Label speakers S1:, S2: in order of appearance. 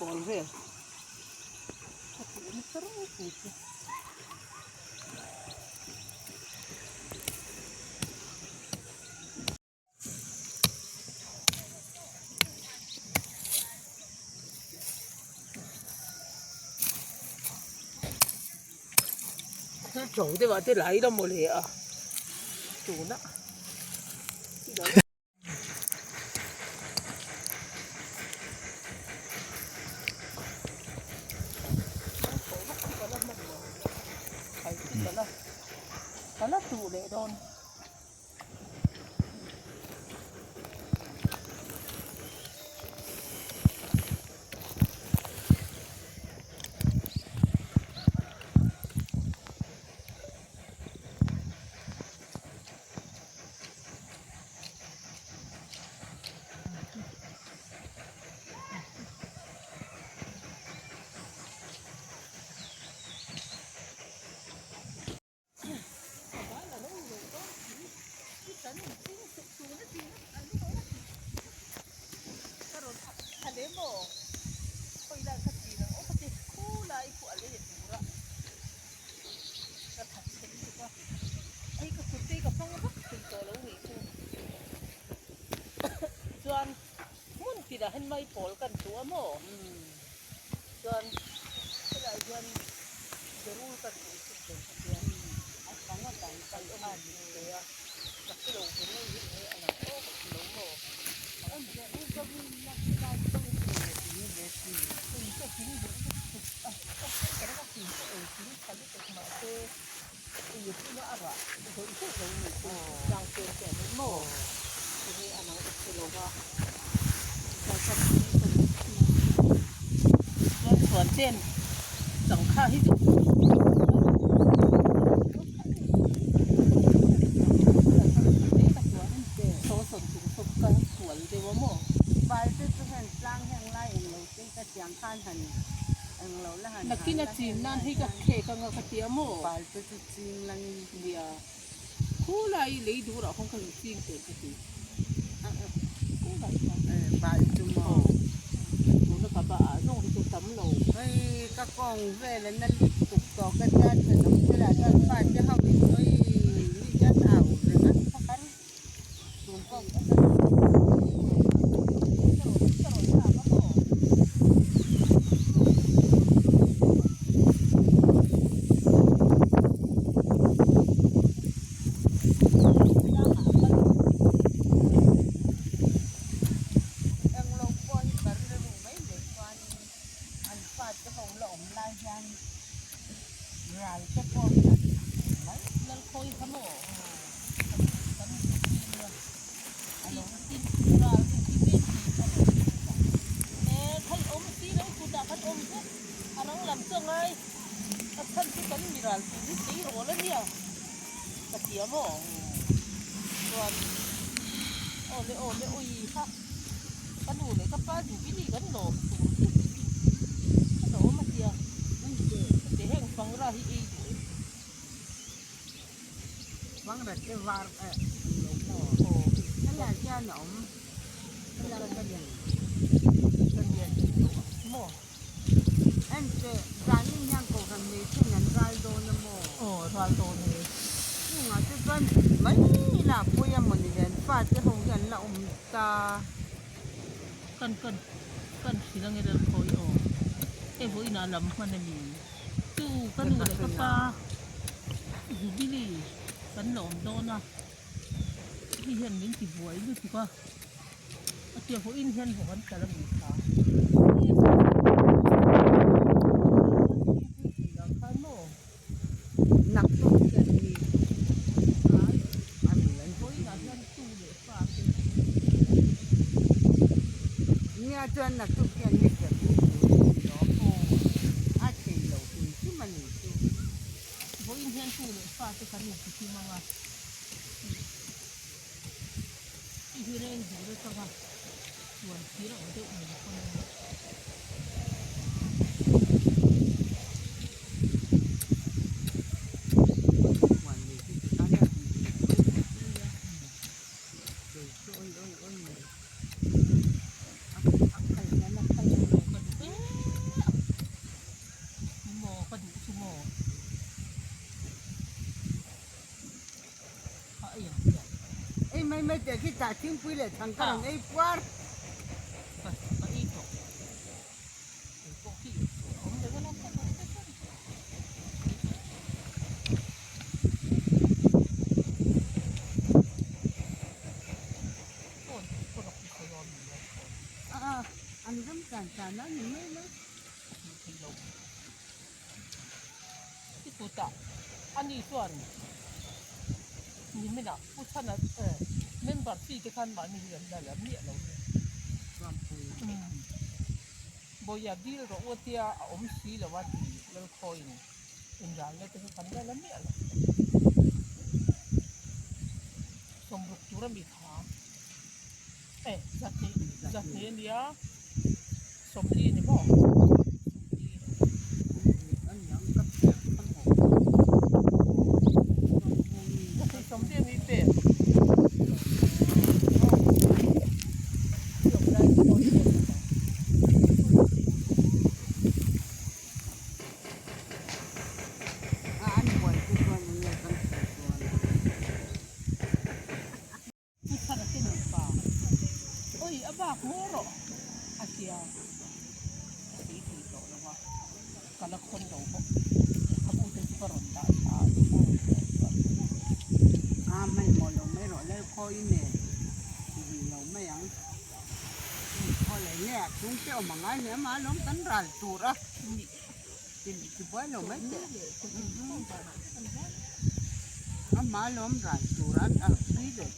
S1: pawl vel a tih nasa ropui chu. Thil ṭo deuh ah te lai la mawle a tuna. Ka la tuh leh dawn. Chuan hmun tinah hian maipawl kan tu a maw? Chuan helaiah hian berul kan tuh chhuk dawn kha chuan a chang a dang kan awm a ni ve a, ka hre lo berul hi enge a lang aw ka hre lo maw? Mahse ui chunga a rah zawih zawih lo ni chu tlang chen te an awm maw enge a nang ka hre lo va chuan chuan ten changkha hi chu sual deuh a maw
S2: Valte chu heng tlang heng lai englo te ka chiang khan han
S1: Nakin a chin nan hei ka khek anga ka tia maw?
S2: Palte chu ching lang in.
S1: Nia. Khulai lei dur ah khawn ka in ching teh ka ti. Khulai kha.
S2: Pal chu maw?
S1: Tuna ka ba ah zawng hi chu tam lo.
S2: Hei ka kawng vel a na lut tuk tawh ka tia thenawm te lah chuan fate ho in oi mi hian au reng a.
S1: Pakar.
S2: Tun pawh Englo pawh hi ka rilru mai mai chuan an fate ho la awm lai hian ral te pawh hi an mai.
S1: Lalkhawi kha maw?
S2: Vangra te var eh ang lo maw helai hian a awm helai ka lian ka lian maw en teh zanin hian kohhran nei thin an ral dawn a maw
S1: aw ral dawn e
S2: chungah te chuan mai lah pawi a mawni le an fate ho hi an la awm ta
S1: kan kan kan hrilh ange ral khawi aw hei vawiinah lam hman a ni. Chu ka nu leh ka pa Jubilee kan la awm dawn a, hei hian min ti buai lutuk a, a tia vawiin hian vawk an tla la mi kha.
S2: Nia chuan naktuk hian ni hrep ni tur a ni lawm aw, a thei lo hrim hrim a ni chu.
S1: Vawiin hian tu leh fa te kan inti hlim ang a, i hi reng duh atanga chuan thir ang deuh mai pawn a ni.
S2: Hetah thingpui leh chhang ka rawn ei puar.
S1: Ka ei tawh. Kei pawh khi a awm reng alawm ka hmu vek a ni. Phone pawh rak hi sawi awm ni a phone.
S2: A an ram tan tan a ni mai lo.
S1: Hmuh theih loh. I kutah ani chuan niminah Pu Chhana member fee te khan mahni hi an la la miah lo ni. Bawia dil rawh u tia a awm si lo a ti Lalkhawiin inralna te kha kan la la miah lo. Sawmruk tur a mi kha e zahnih zahnih a nia. Sawmli a ni maw? Sawmli a ni pek. Pu Thara te nupa Oi a bak maw rawh a tia a sawi thei tawh lo a, ka la khawn lo bawk. Lehkhabu te chu ka rawn dah tha a ni chuan.
S2: A hmanhmawh lo mai rawh Lalkhawi nen zui lo mai ang. Khaw leh nge a chhung te awm angai hle mah alawm kan ral tur a ti buai lo mai teh. Amah alawm ral tur a tui leh.